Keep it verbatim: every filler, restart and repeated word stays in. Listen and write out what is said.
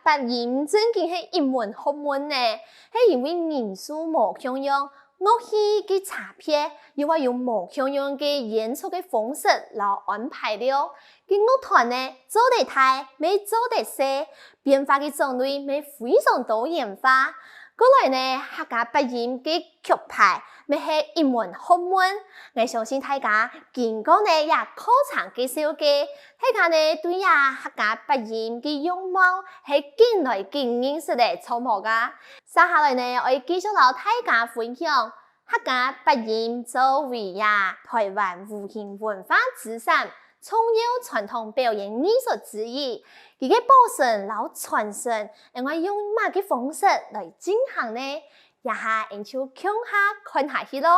八音正經係一門學問呢，係因為人數無共樣，樂器个差別，又會有無共樣个演出个方式摎安排了。个樂團呢，做得大，乜做得細，變化个種類乜非常多元化。過來呢，客家八音个 曲牌乜係一門學問。𠊎相信大家經過呢這課程个紹介，大家呢對這客家八音个樣貌係緊來緊認識咧，著無啊？接下來呢，愛繼續摎大家分享客家八音作為這台灣無形文化資產、重要傳統表演藝術之一，佢个保存摎傳承，應該用麼个方式來進行呢？ 這下𠊎就共下看下去囉。